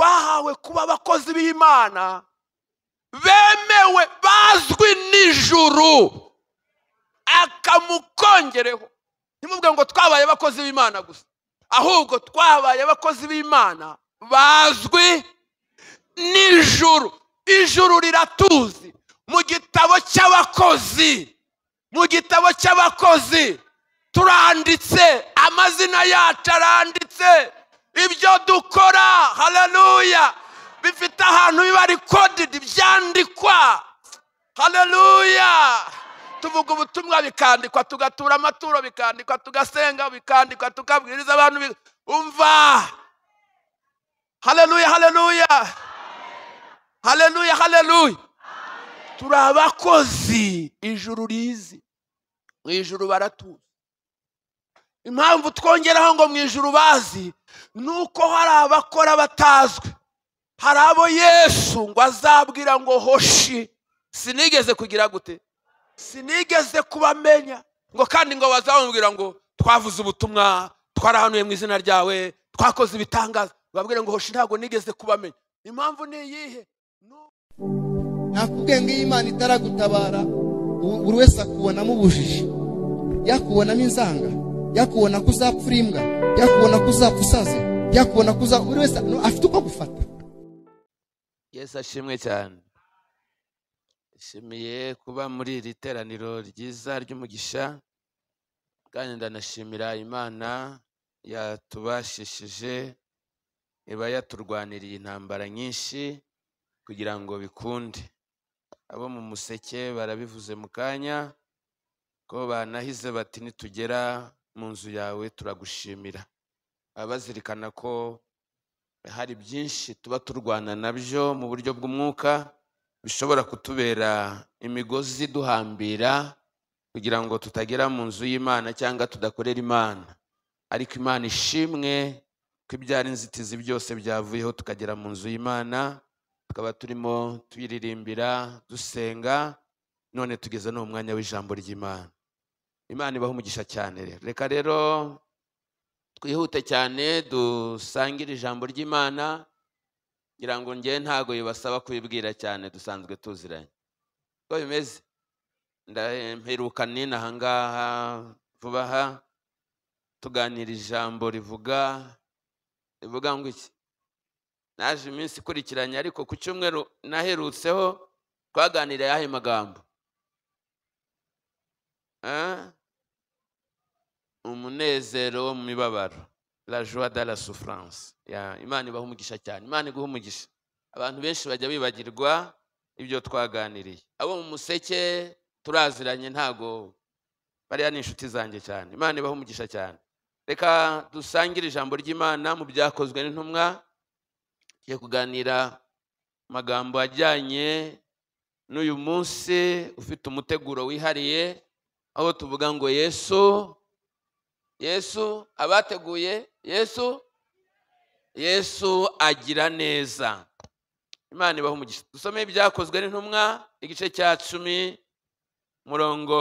Twahawe kuba abakozi b'Imana bemewe, bazwi n'ijuru. Akamukongereho, ntimuvuge ngo twabaye abakozi b'Imana gusa, ahubwo twabaye abakozi b'Imana bazwi n'ijuru. Ijuru riratuzi mu gitabo cy'abakozi, mu gitabo cy'abakozi turanditse, amazina yacu aranditse, ibyo dukora, haleluya, bifite ahantu biba recorded, byandikwa, haleluya. Tuvuga ubutumwa bikandikwa, tugatura amaturo bikandikwa, tugasenga bikandikwa, tukabwiriza abantu, umva, haleluya, haleluya, haleluya, haleluya. Turi abakozi ijuru rizi, mu ijuru baratuzi. Impamvu twongeraho ngo mu ijuru bazi nuko hari abakora batazwi. Hari abo Yesu ngo azabwira ngo hoshi, sinigeze kugira gute, sinigeze kubamenya. Ngo kandi ngo bazamubwira ngo twavuze ubutumwa, twarahanuye mu izina ryawe, twakoze ibitangaza, babwire ngo hoshi ntabwo nigeze kubamenya. Impamvu ni iyihe? Nakubwiye ngo iyo Imana itaragutabara, buri wese akubonamo ubujiji, yakubonamo inzanga, yakubona ko uzapfa imbwa, yakubona ko uzapfa usaze, yakubona ko buri wese afite uko gufata. Yesu ashimwe cyane. Nshimiye kuba muri iri teraniro ryiza ry'umugisha, kandi ndanashimira Imana yatubashishije, iba yaturwaniriye intambara nyinshi kugira ngo bikunde. Abo mu museke barabivuze mu kanya ko banahize bati nitugera mu nzu yawe turagushimira. Abazirikana ko hari byinshi tuba turwana nabyo mu buryo bw'umwuka bishobora kutubera imigozi duhambira kugira ngo tutagera mu nzu y'Imana cyangwa tudakorera Imana. Ariko Imana ishimwe ko ibyari inzitizi byose byavuyeho tukagera mu nzu y'Imana, tukaba turimo tuyiririmbira, dusenga, none tugeze no mu mwanya w'ijambo ry'Imana. Imana ibaho umugisha cyane. Rero reka rero twihute cyane dusangire ijambo ry'Imana, ngira ngo nge ntago bibasaba kubibwira cyane, dusanzwe tuziranye. Uko bimeze, ndamperuka nina ahangaha vuba aha tuganira ijambo rivuga ngo iki. Naje iminsi ikurikiranye, ariko ku cyumweru naherutseho twaganiriye ayahe magambo? Umunezero wo mu mibabaro, la joie de la souffrance. Imana ibaha umugisha cyane, Imana iguha umugisha. Abantu benshi bajya bibagirwa ibyo twaganiriye. Abo mu museke turaziranye, ntago bariya ni inshuti zanjye cyane. Imana ibaha umugisha cyane. Reka dusangire ijambo ry'Imana mu byakozwe n'intumwa. Tugiye kuganira amagambo ajyanye n'uyu munsi ufite umuteguro wihariye, aho tuvuga ngo Yesu, Yesu abateguye, Yesu, Yesu agira neza. Imana ibaha umugisha. Dusome ibyakozwe n'intumwa igice cya 10 murongo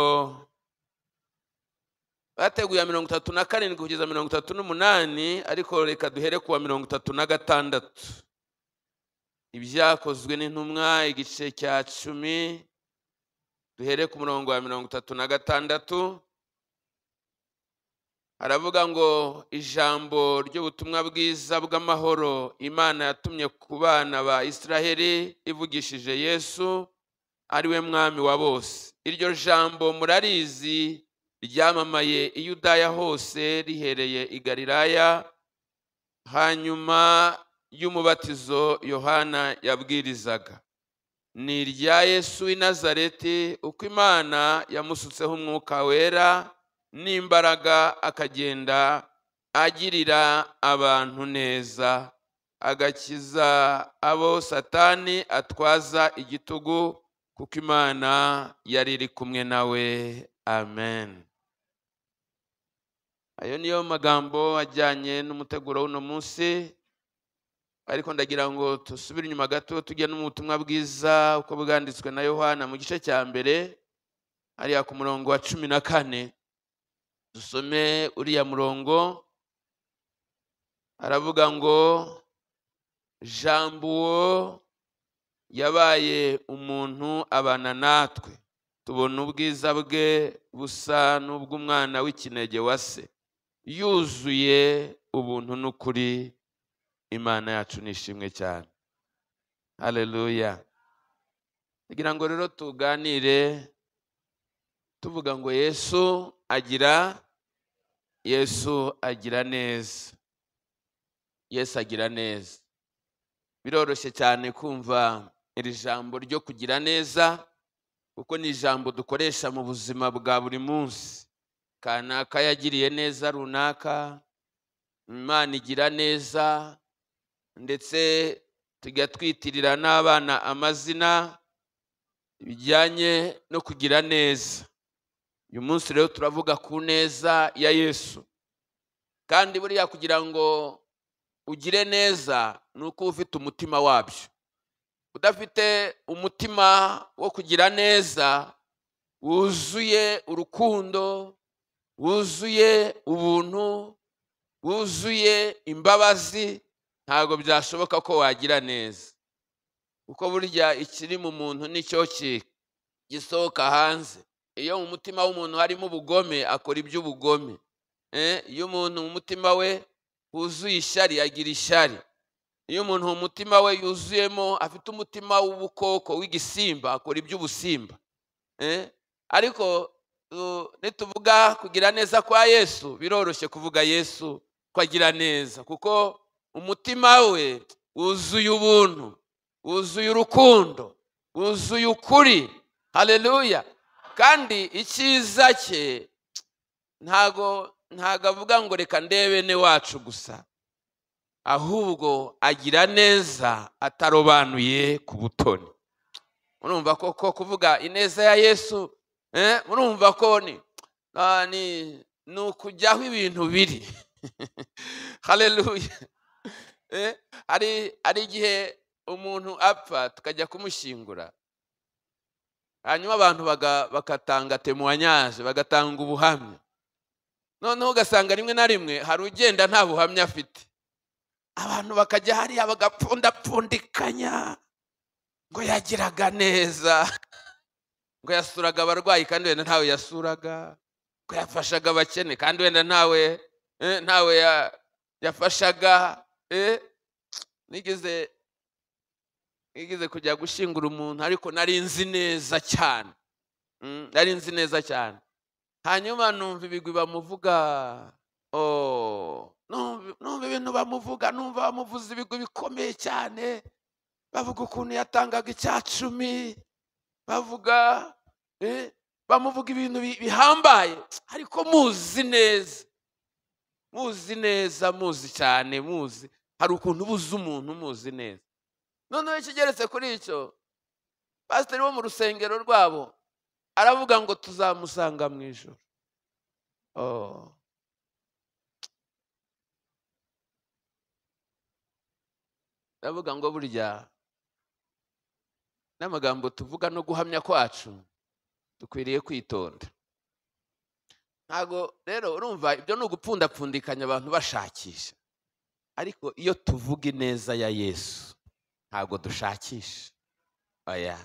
bateguye 37 kugeza 38, ariko reka duhere kuwa 36. Ibyakozwe n'intumwa igice cya 10 duhere ku murongo wa 36. Aravuga ngo ijambo ry'ubutumwa bwiza bw'amahoro Imana yatumye ku bana ba Israheli ivugishije Yesu ari we mwami wa bose. Iryo jambo murarizi, ryamamaye i Yudaya hose rihereye i Galilaya hanyuma y'umubatizo Yohana yabwirizaga. Ni irya Yesu w'i Nazareti, uko Imana yamusutseho umwuka wera n'imbaraga, akagenda agirira abantu neza, agakiza abo Satani atwaza igitugu, kuko Imana yari iri kumwe nawe. Amen. Ayo niyo magambo ajyanye n'umuteguro w'uno munsi, ariko ndagira ngo tusubire inyuma gato tujye no mu butumwa bwiza uko bwanditswe na Yohana mu gice cya mbere, hariya ku murongo wa 14. Dusome uriya murongo. Aravuga ngo Jambo uwo yabaye umuntu abana natwe, tubona ubwiza bwe busa n'ubw'umwana w'ikinege wa se, yuzuye ubuntu n'ukuri. Imana yacu nishimwe cyane. Haleluya. Kugira ngo rero tuganire tuvuga ngo Yesu agira neza. Yesu agira neza. Biroroshye cyane kumva iri jambo ryo kugira neza, kuko ni ijambo dukoresha mu buzima bwa buri munsi. Kanaka yagiriye neza runaka, Imana igira neza, ndetse tujya twitirira n'abana amazina bijyanye no kugira neza. Uyu munsi rero turavuga ku neza ya Yesu. Kandi buriya kugira ngo ugire neza ni uko ufite umutima wabyo. Udafite umutima wo kugira neza, wuzuye urukundo, wuzuye ubuntu, wuzuye imbabazi, ntabwo byashoboka ko wagira neza. Kuko burya ikiri mu muntu nicyo gisohoka hanze. Iyo mu mutima w'umuntu harimo ubugome, akora iby'ubugome. Iyo umuntu mu mutima we wuzuye ishyari, agira ishyari. Iyo umuntu mu mutima we yuzuyemo, afite umutima w'ubukoko w'igisimba, akora iby'ubusimba. Ariko nituvuga kugira neza kwa Yesu, biroroshye kuvuga Yesu ko agira neza, kuko umutima we wuzuye ubuntu, wuzuye urukundo, wuzuye ukuri. Haleluya. Kandi icyiza cye ntago avuga ngo reka ndebe ne wacu gusa, ahubwo agira neza atarobanuye ku butoni. Murumva ko kuvuga ineza ya Yesu, murumva ko ni nukujyaho ibintu biri. Haleluya. Hari igihe umuntu apfa tukajya kumushyingura, hanyuma abantu bagatanga temoignage, bagatanga ubuhamya. Noneho ugasanga rimwe na rimwe hari ugenda nta buhamya afite, abantu bakajya hariya bagapfundapfundikanya ngo yagiraga neza, ngo yasuraga abarwayi kandi wenda ntawe yasuraga, ngo yafashaga abakene kandi wenda ntawe yafashaga. Nigeze kujya gushyingura umuntu, ariko nari nzi neza cyane, nari nzi neza cyane. Hanyuma numva ibigwi bamuvuga, numva ibintu bamuvuga, numva bamuvuza ibigwi bikomeye cyane, bavuga ukuntu yatangaga 10, bavuga bamuvuga ibintu bihambaye, ariko muzi neza, muzi neza, muzi cyane, muzi. Hari ukuntu ubuze umuntu muzi neza. Noneho ikigeretse kuri icyo, pasiteri wo mu rusengero rwabo aravuga ngo tuzamusanga mu ijuru. Aravuga ngo burya n'amagambo tuvuga no guhamya kwacu dukwiriye kwitonda. Ntago rero urumva ibyo ni ugupfundapfundikanya abantu bashakisha. Ariko iyo tuvuga ineza ya Yesu ntago dushakisha. Oya.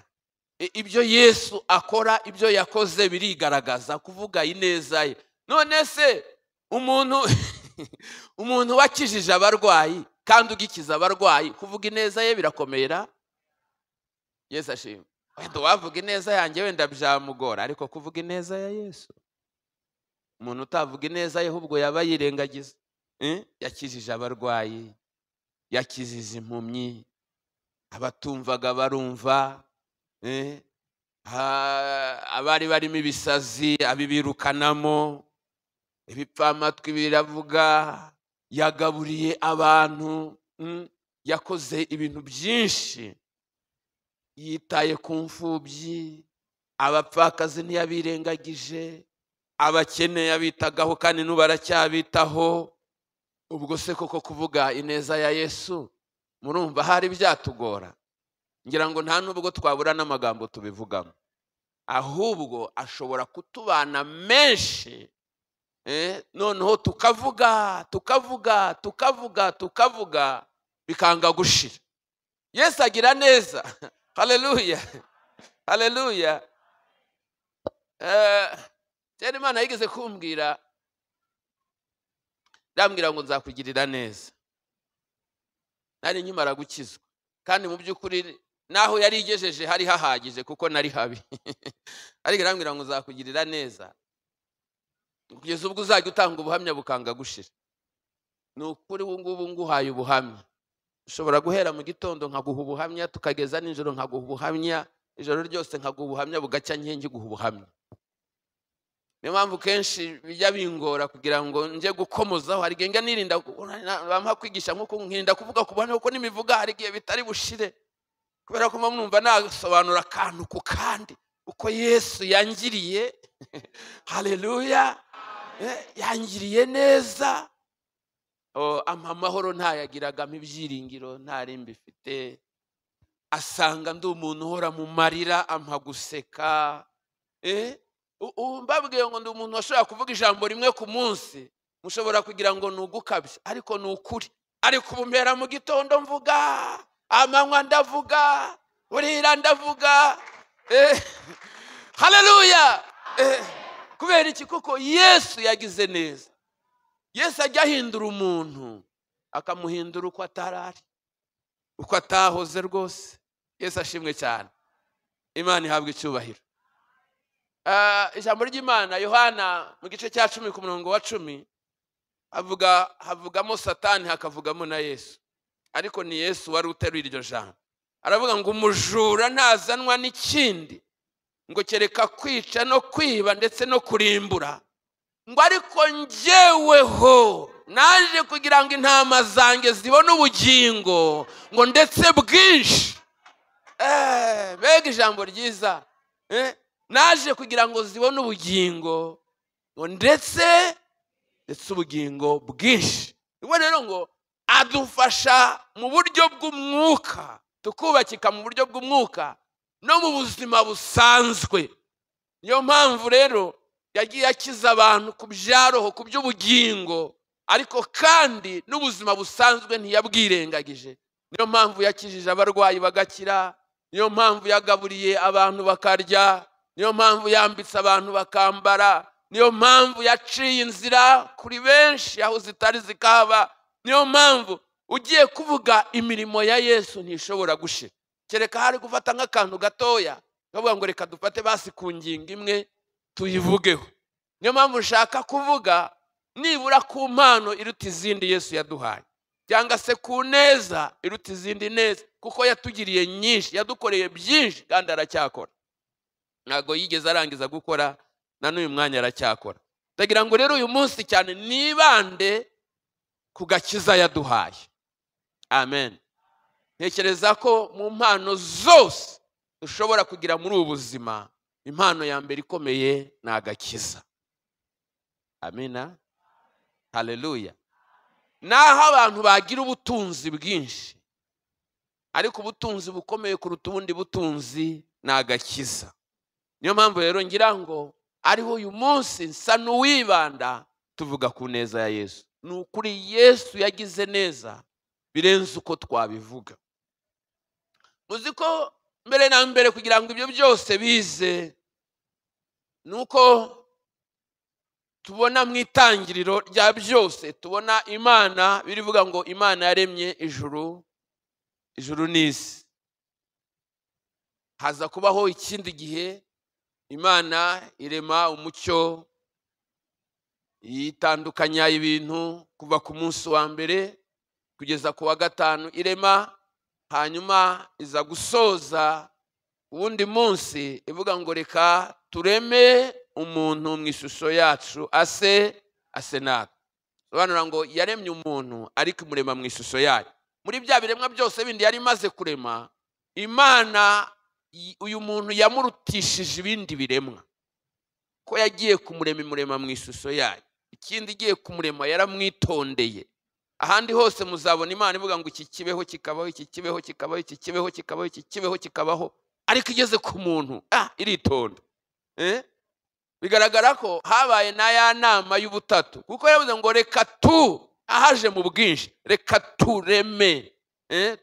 Ibyo Yesu akora, ibyo yakoze birigaragaza, kuvuga ineza ye. None se umuntu wakijije abarwayi kandi ugikiza abarwayi, kuvuga ineza ye birakomera? Yesu ashimwe. Wenda wavuga ineza yanjye wenda byamugora, ariko kuvuga ineza ya Yesu, umuntu utavuga ineza ye ahubwo yaba yirengagiza. Yakijije abarwayi, yakijije impumyi, abatumvaga barumva, abari barimo ibisazi abibirukanamo, ibipfamatwi biravuga, yagaburiye abantu, yakoze ibintu byinshi, yitaye ku mfubyi, abapfakazi ntiyabirengagije, abakene yabitagaho kandi n'ubu aracyabitaho. Ubwo se koko kuvuga ineza ya Yesu murumva hari byatugora? Ngira ngo nta nubwo twabura n'amagambo tubivugamo, ahubwo ashobora kutubana menshi, noneho tukavuga tukavuga tukavuga tukavuga bikanga gushira. Yesu agira neza. Haleluya, haleluya. Kera Imana yigeze kumbwira, irambwira ngo nzakugirira neza. Nari nkimara gukizwa, kandi mu by'ukuri naho yari igejeje hari hahagije kuko nari habi. Ariko irambwira ngo nzakugirira neza kugeza ubwo uzajya utanga ubuhamya bukanga gushira. Ni ukuri ubu ngubu nguhaye ubuhamya, ushobora guhera mu gitondo nkaguha ubuhamya, tukageza nijoro nkaguha ubuhamya, ijoro ryose nkaguha ubuhamya, bugacya nkenge guha ubuhamya. Niyo mpamvu kenshi bijya bingora kugira ngo njye gukomozaho. Hari igihe njya nirinda, bampa kwigisha nk'uko nkirinda kuvuga ku buhamya, kuko nimivuga hari igihe bitari bushire, kubera ko mba mwumva nasobanura akantu ku kandi uko Yesu yangiriye. Haleluya! Yangiriye neza. Oh, ampa amahoro ntayagiraga, ampa ibyiringiro ntari mbifite, asanga ndi umuntu uhora mu marira, ampa guseka. Mbabwiye ngo ndi umuntu washobora kuvuga ijambo rimwe ku munsi, mushobora kugira ngo ni ugukabya, ariko ni ukuri. Ariko ubu mpera mu gitondo mvuga, amanywa ndavuga, burira ndavuga. Haleluya! Kubera iki? Kuko Yesu yagize neza. Yesu ajya ahindura umuntu, akamuhindura uko atarari, uko atahoze rwose. Yesu ashimwe cyane, Imana ihabwa icyubahiro. Ijambo ry'Imana, Yohana mu gice cya 10 ku murongo wa 10, havugamo Satani, hakavugamo na Yesu, ariko ni Yesu wari uteruye iryo jambo. Aravuga ngo umujura ntazanwa n'ikindi ngo kereka kwica no kwiba ndetse no kurimbura, ngo ariko njyeweho naje kugira ngo intama zanjye zibone ubugingo, ngo ndetse bwinshi. Mbega ijambo ryiza! Naje kugira ngo zibone ubugingo, ngo ndetse ubugingo bwinshi. Ubwo rero ngo adufasha mu buryo bw'umwuka, tukubakika mu buryo bw'umwuka no mu buzima busanzwe. Niyo mpamvu rero yagiye akiza abantu ku bya roho, ku by'ubugingo, ariko kandi n'ubuzima busanzwe ntiyabwirengagije. Niyo mpamvu yakijije abarwayi bagakira, niyo mpamvu yagaburiye abantu bakarya, niyo mpamvu yambitse abantu bakambara, niyo mpamvu yaciye inzira kuri benshi aho zitari zikaba. Niyo mpamvu ugiye kuvuga imirimo ya Yesu ntishobora gushira, kereka hari gufata nk'akantu gatoya bavuga ngo reka dufate basi ku ngingo imwe tuyivugeho. Niyo mpamvu nshaka kuvuga nibura ku mpano iruta izindi Yesu yaduhaye, cyangwa se ku neza iruta izindi neza, kuko yatugiriye nyinshi, yadukoreye byinshi kandi aracyakora. Ntabwo yigeze arangiza gukora, na n'uyu mwanya aracyakora. Ndagira ngo rero uyu munsi cyane nibande ku gakiza yaduhaye. Amen. Ntekereza ko mu mpano zose dushobora kugira muri ubu buzima, impano ya mbere ikomeye ni agakiza. Amina, haleluya. Naho abantu bagira ubutunzi bwinshi, ariko ubutunzi bukomeye kuruta ubundi butunzi ni agakiza. Niyo mpamvu rero ngira ngo ariho uyu munsi nsa n'uwibanda tuvuga ku neza ya Yesu. Ni ukuri Yesu yagize neza birenze uko twabivuga. Muzi ko mbere na mbere kugira ngo ibyo byose bize, ni uko tubona mu itangiriro rya byose, tubona Imana birivuga ngo Imana yaremye ijuru n'isi. Haza kubaho ikindi gihe Imana irema umucyo, yitandukanya ibintu kuva ku munsi wa mbere kugeza ku wa gatanu irema, hanyuma iza gusoza uwundi munsi ivuga ngo reka tureme umuntu mu ishusho yacu ase natwe. Sobanura ngo yaremye umuntu ariko imurema mu ishusho yayo. Muri bya biremwa byose bindi yari imaze kurema, Imana uyu muntu yamurutishije ibindi biremwa, ko yagiye kumurema imurema mu ishusho yayo. Ikindi igiye kumurema yaramwitondeye. Ahandi hose muzabona Imana ivuga ngo iki kibeho kikabaho, iki kibeho kikabaho, iki kibeho kikabaho, iki kibeho kikabaho, ariko igeze ku muntu iritonda. Bigaragara ko habaye na ya nama y'ubutatu, kuko yavuze ngo reka tu, ahaje mu bwinshi, reka tureme.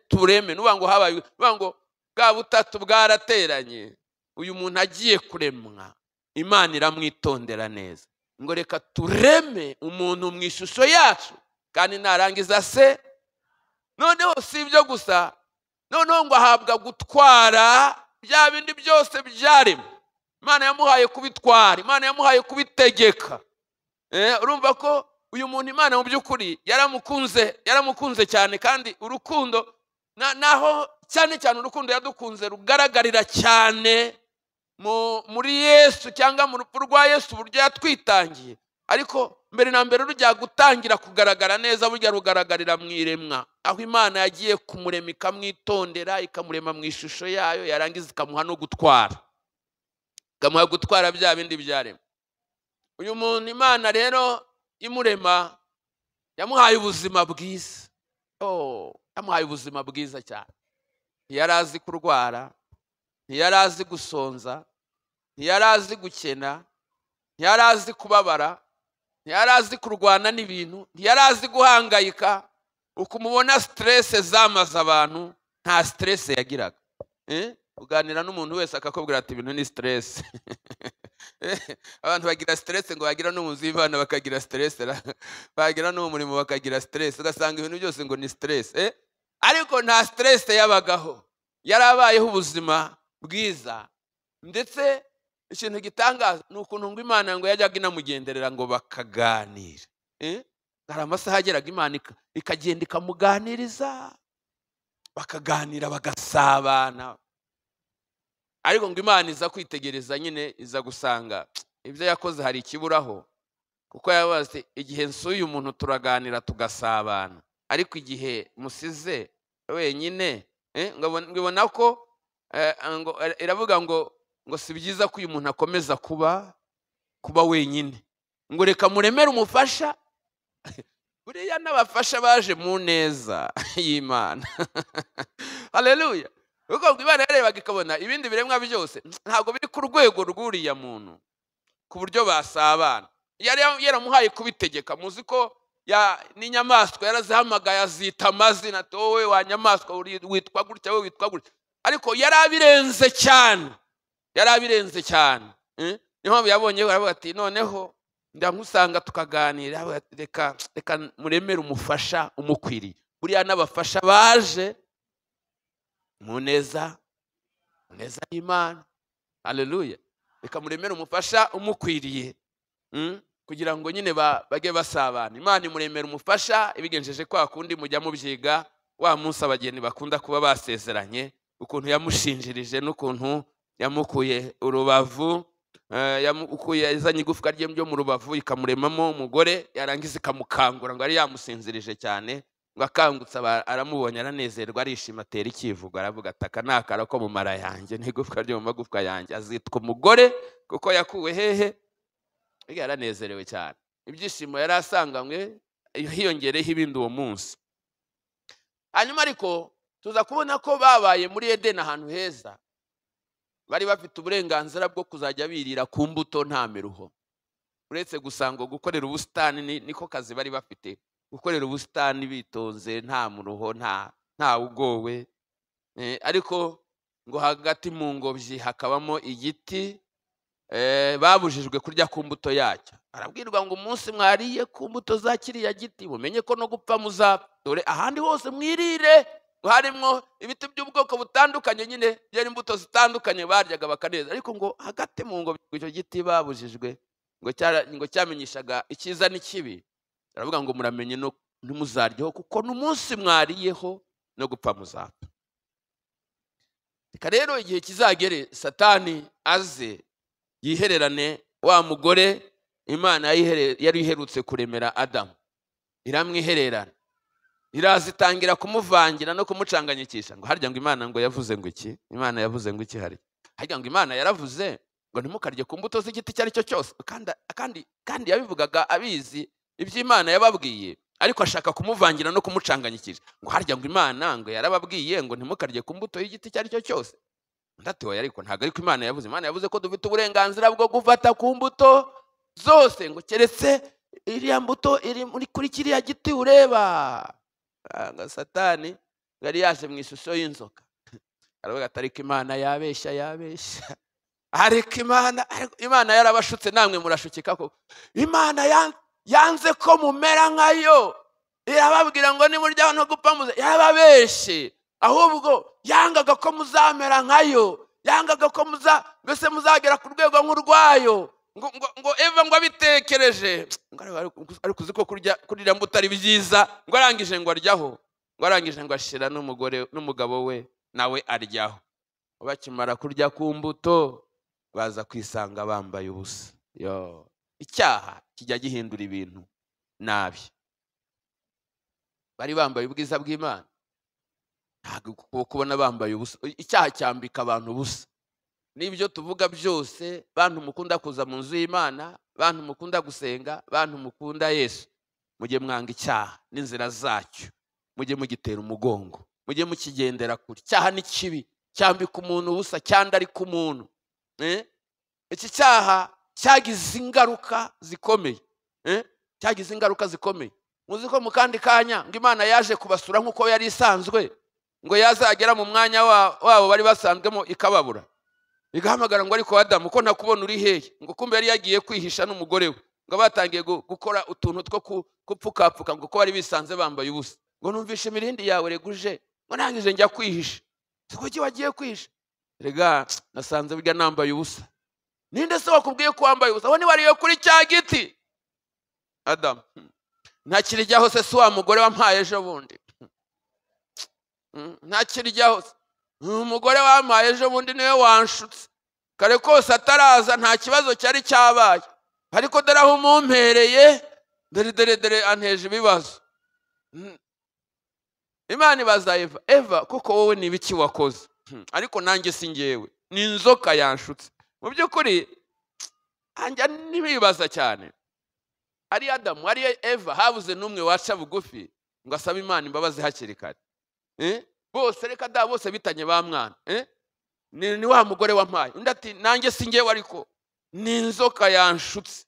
Tureme. Nuvuga ngo habaye, nuvuga ngo bwa butatu bwarateranye. Uyu muntu agiye kuremwa, Imana iramwitondera neza ngo reka tureme umuntu mu ishusho yacu, kandi narangiza se. Noneho si ibyo gusa, noneho ngo ahabwa gutwara bya bindi byose byaremwe. Imana yamuhaye kubitwara, Imana yamuhaye kubitegeka. Urumva ko uyu muntu Imana mu by'ukuri yaramukunze, yaramukunze cyane. Kandi urukundo naho cyane cyane urukundo yadukunze rugaragarira cyane muri Yesu cyangwa mu rupfu rwa Yesu, uburyo yatwitangiye. Ariko mbere na mbere rujya gutangira kugaragara neza, burya rugaragarira mu iremwa, aho Imana yagiye kumurema ikamwitondera, ikamurema mu ishusho yayo, yarangiza ikamuha no gutwara, ikamuha gutwara bya bindi byaremwe. Uyu muntu Imana rero imurema yamuhaye ubuzima bwiza. Yamuhaye ubuzima bwiza cyane. Ntiyari azi kurwara, ntiyari azi gusonza, ntiyari azi gukena, ntiyari azi kubabara, ntiyari azi kurwana n'ibintu, ntiyari azi guhangayika. Uko umubona stress zamaze abantu, nta stress yagiraga. Uganira n'umuntu wese akakubwira ati ibintu ni stress. Abantu bagira stress, ngo bagira no mu nzu y'Imana bakagira stress, bagira no mu murimo bakagira stress, ugasanga ibintu byose ngo ni stress. Ariko nta stress yabagaho, yarabayeho ubuzima bwiza. Ndetse ikintu gitangaza ni ukuntu ngo Imana ngo yajyaga inamugenderera ngo bakaganira. Hari amasaha ageraga Imana ikagenda ikamuganiriza, bakaganira bagasabana. Ariko ngo Imana iza kwitegereza nyine, iza gusanga ibyo yakoze hari ikiburaho, kuko yabaze igihe nsuye umuntu turaganira tugasabana, ariko igihe musize wenyine, ngo ibona ko ngo iravuga ngo si byiza ko uyu muntu akomeza kuba wenyine, ngo reka muremere umufasha. Buriya n'abafasha baje mu neza y'Imana. Haleluya. Kuko Imana yarebaga ikabona ibindi biremwa byose ntabwo biri ku rwego rw'uriya muntu ku buryo basabana. Yari yaramuhaye kubitegeka. Muzi ko n'inyamaswa yarazihamagaye azita amazina, ati wowe wa nyamaswa witwa gutya, wowe witwa gutya. Ariko yarabirenze cyane, yarabirenze cyane. Niyo mpamvu yabonye aravuga ati noneho ndamusanga tukaganira, reka muremere umufasha umukwiriye. Buriya n'abafasha baje mu neza y'Imana. Haleluya. Reka muremere umufasha umukwiriye, kugira ngo nyine bage basabana. Imana imuremera umufasha ibigenjeje kwa kundi mujya mubyiga, wa munsi abageni bakunda kuba basezeranye, ukuntu yamushinjirije n'ukuntu yamukuye urubavu, yamukuye yazanye igufwa rye ryo mu rubavu ikamuremamo umugore, yarangiza ikamukangura ngo ari yamusinzirije cyane, ngo akangutse aramubonye aranezerwa arishima, atera ikivugo aravuga ati aka ni akara ko mu mara yanjye n'igufwa ryo mu magufwa yanjye, azitwa umugore kuko yakuwe hehe. Yaranezerewe cyane, ibyishimo yari asanganywe hiyongereho ibindi uwo munsi. Hanyuma ariko tuza kubona ko babaye muri Edeni ahantu heza, bari bafite uburenganzira bwo kuzajya birira ku mbuto nta miruho, uretse gusa ngo gukorera ubusitani niko kazi bari bafite, gukorera ubusitani bitonze nta muruho, nta ugowe. Ariko ngo hagati mu ngobyi hakabamo igiti babujijwe kurya ku mbuto yacyo. Arabwirwa ngo umunsi mwariye ku mbuto za kiriya giti mumenye ko no gupfa muzapfa. Dore ahandi hose mwirire, harimo ibiti by'ubwoko butandukanye nyine byari imbuto zitandukanye baryaga bakaneza, ariko ngo hagati mu ngobyi icyo giti babujijwe ngo cyamenyeshaga icyiza n'ikibi. Aravuga ngo muramenye no ntimuzaryeho kuko n'umunsi mwariyeho no gupfa muzapfa. Reka rero igihe kizagere Satani aze yihererane wa mugore Imana yari iherutse kuremera Adamu, iramwihererana, irazitangira kumuvangira no kumucanganyikisha ngo harya ngo Imana ngo yavuze ngo iki, Imana yavuze ngo iki, hari harya ngo Imana yaravuze ngo ntimukarye ku mbuto z'igiti icyo ari cyo cyose. Kandi yabivugaga abizi ibyo Imana yababwiye, ariko ashaka kumuvangira no kumucanganyikisha ngo harya ngo Imana ngo yarababwiye ngo ntimukarye ku mbuto y'igiti icyo ari cyo cyose. Ndatoya ariko ntabwo ariko Imana yavuze. Imana yavuze ko dufite uburenganzira bwo gufata ku mbuto zose, ngo keretse iriya mbuto iri muri kuri kiriya giti ureba. Satani Yari yaje mu ishusho y'inzoka. Aravuga ati ariko Imana yabeshya yabeshya. Ariko Imana yarabashutse namwe murashukika koko. Imana yanze ko mumera nkayo. Irababwira ngo nimurya no gupfa muze. Yarababeshe. Ahubwo yangaga ko muzamera nkayo. Yangaga ko mbese muzagera ku rwego nk'urwayo. Ngo Eva ngo abitekereje ariko uzi ko kurira mbuto ari byiza, ngo arangije ngo aryaho, ngo arangije ngo ashira n'umugore n'umugabo we nawe aryaho. Bakimara kurya ku mbuto baza kwisanga bambaye ubusa. Yo, icyaha kijya gihindura ibintu nabi. Bari bambaye ubwiza bw'Imana, ntabwo kubona bambaye ubusa. Icyaha cyambika abantu ubusa. Nibyo tuvuga byose, bantu mukunda kuza mu nzu y'Imana, bantu mukunda gusenga, bantu mukunda Yesu, mujye mwanga icyaha n'inzira zacyo, mujye mugitera umugongo, mujye mukigendera kure. Icyaha ni kibi, cyambika umuntu ubusa, cyandarika umuntu. Iki cyaha cyagize ingaruka zikomeye. Cyagize ingaruka zikomeye. Muzi ko mu kandi kanya ngo Imana yaje kubasura nk'uko yari isanzwe, ngo yazagera mu mwanya wabo bari basanzwemo ikababura. Igahamagara ngo ariko Adamu ko ntakubona uri hehe, ngo kumbe yari yagiye kwihisha n'umugore we, ngo batangiye gukora utuntu two kupfukapfuka ngo ko bari bisanze bambaye ubusa. Ngo numvishe imirindi yawe reguje, ngo nangije njya kwihisha. Siko ki wagiye kwihisha? Rega nasanze burya nambaye ubusa. Ninde se wakubwiye ko wambaye ubusa? Aho niwariye kuri cya giti. Adamu ntakirijyaho se si wa mugore wampaye ejo bundi. Ntakirijyaho se umugore wampaye ejo bundi niwe wanshutse. Kare kose ataraza nta kibazo cyari cyabaye, ariko dore aho umumpereye, dore dore dore anteje ibibazo. Imana ibaza Eva, Eva kuko wowe ni ibiki wakoze? Ariko nanjye si njyewe, ni inzoka yanshutse. Mu by'ukuri anjya nibibaza cyane. Ari Adamu ari Eva habuze n'umwe waca bugufi ngo asabe Imana imbabazi hakiri kare. Bose reka da bose bitanye ba mwana. Ni wa mugore wampaye. Undi ati nanjye si njyewe ariko ni inzoka yanshutse.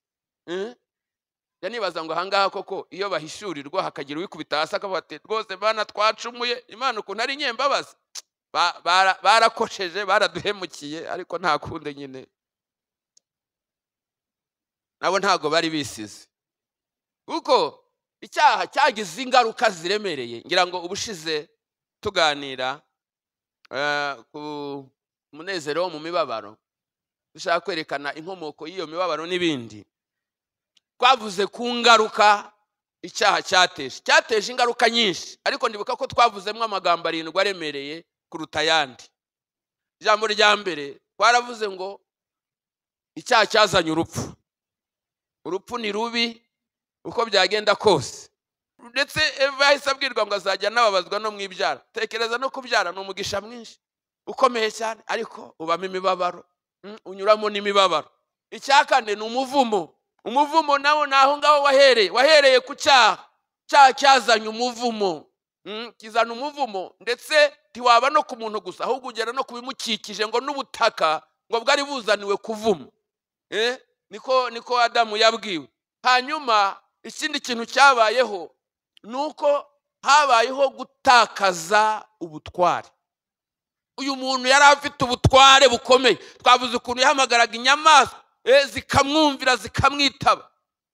Yanibaza ngo ahangaha koko iyo bahishurirwa hakagira uwikubita hasi akavuga ati rwose bana twacumuye, Imana ukuntu ari nyembabazi, barakosheje baraduhemukiye, ariko nta kunde nyine. Nabo ntago bari bisize. Kuko icyaha cyagize ingaruka ziremereye. Ngira ngo ubushize tuganira ku munezero wo mu mibabaro, dushaka kwerekana inkomoko y'iyo mibabaro n'ibindi. Twavuze ku ngaruka icyaha cyateje. Cyateje ingaruka nyinshi, ariko ndibuka ko twavuzemo amagambo arindwi aremereye kuruta ayandi. Ijambo rya mbere twaravuze ngo icyaha cyazanye urupfu. Urupfu ni rubi uko byagenda kose. Ndetse Eva yahise abwirwa ngo azajya anababazwa no mu ibyara. Tekereza no kubyara ni umugisha mwinshi ukomeye cyane, ariko ubamo imibabaro, unyuramo n'imibabaro. Icya kane ni umuvumo. Umuvumo nawo naho ngaho wahereye, wahereye ku cyaha. Cyaha cyazanye umuvumo, kizana umuvumo, ndetse ntiwaba no ku muntu gusa, ahubwo ugera no kubimukikije, ngo n'ubutaka ngo bwari buzaniwe kuvuma. Niko Adamu yabwiwe. Hanyuma ikindi kintu cyabayeho nuko habayeho gutakaza ubutware. Uyu muntu yari afite ubutware bukomeye. Twavuze ukuntu yahamagaraga inyamaswa zikamwumvira zikamwitaba.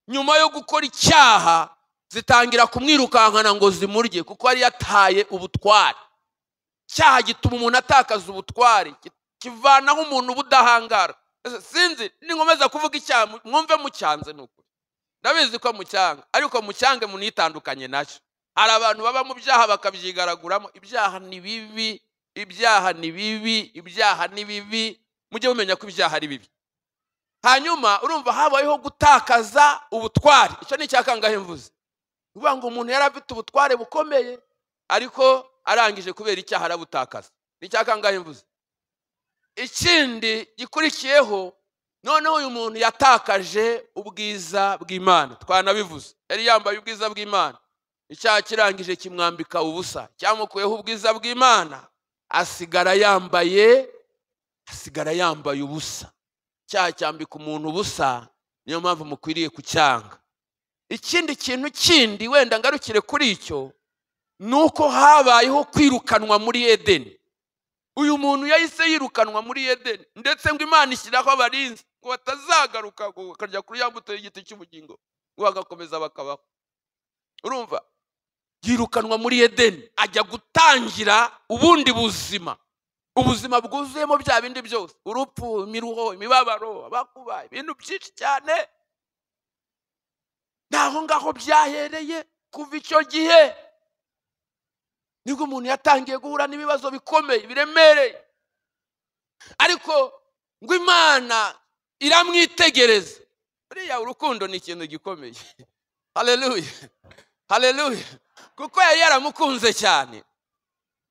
Nyuma yo gukora icyaha zitangira kumwirukankana ngo zimurye, kuko yari yataye ubutware. Icyaha gituma umuntu atakaza ubutware, kivanaho umuntu ubudahangara. Sinzi ninkomeza kuvuga icyaha mwumve mucyanze, nukuri ndabizi ko mucyanga, ariko mucyange munitandukanye nacyo. Hari abantu baba mu byaha bakabyigaraguramo. Ibyaha ni bibi, ibyaha ni bibi, ibyaha ni bibi. Mujye mumenya ko ibyaha ari bibi. Hanyuma urumva habayeho gutakaza ubutware. Icyo ni icyakangahe mvuze? Uvuga ngo umuntu yari afite ubutware bukomeye, ariko arangije kubera icyaha arabutakaza. Ni icyakangahe mvuze? Ikindi gikurikiyeho, noneho uyu muntu yatakaje ubwiza bw'Imana. Twanabivuze, yari yambaye ubwiza bw'Imana. Icyaha kirangije kimwambika ubusa, cyamukuyeho ubwiza bw'Imana, asigara yambaye ubusa. Icyaha cyambika umuntu ubusa, niyo mpamvu mukwiriye kucyanga. Ikindi kintu kindi wenda ngarukire kuri icyo, Nuko habayeho kwirukanwa muri Edeni. Uyu muntu yahise yirukanwa muri Edeni, ndetse ngo Imana ishyiraho abarinzi ngo batazagaruka bakarya kuri ya mbuto y'igiti cy'ubugingo, ngo bagakomeza bakabaho. Urumva, yirukanwa muri Edeni ajya gutangira ubundi buzima, ubuzima bwuzuyemo bya bindi byose, urupfu, imiruho, imibabaro, abakuba, ibintu byinshi cyane. Naho ngaho byahereye. Kuva icyo gihe nibwo umuntu yatangiye guhura n'ibibazo bikomeye biremereye. Ariko ngo Imana iramwitegereza. Buriya urukundo ni ikintu gikomeye. Haleluya, haleluya. Kuko yari yaramukunze cyane,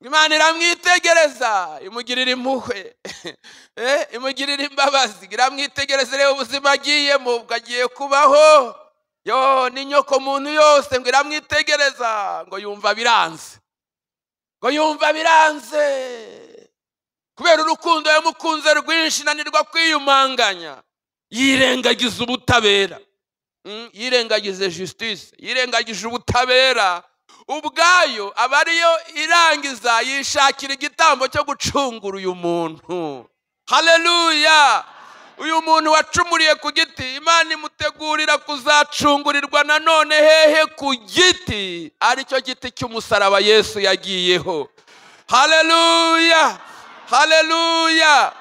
Imana iramwitegereza, imugirira impuhwe, imugirira imbabazi, iramwitegereza ireba ubuzima agiyemo, ubwo agiye kubaho yo n'inyoko muntu yose, ngo iramwitegereza, ngo yumva biranze, ngo yumva biranze kubera urukundo yamukunze rwinshi, nanirwa kwiyumanganya, yirengagiza ubutabera, yirengagize justice, yirengagije ubutabera ubwayo, aba ariyo irangiza yishakira igitambo cyo gucungura uyu muntu. Haleluya. Uyu muntu wacumuriye ku giti, Imana imutegurira kuzacungurirwa nanone hehe? Ku giti, aricyo giti cy'umusaraba Yesu yagiyeho. Haleluya, haleluya.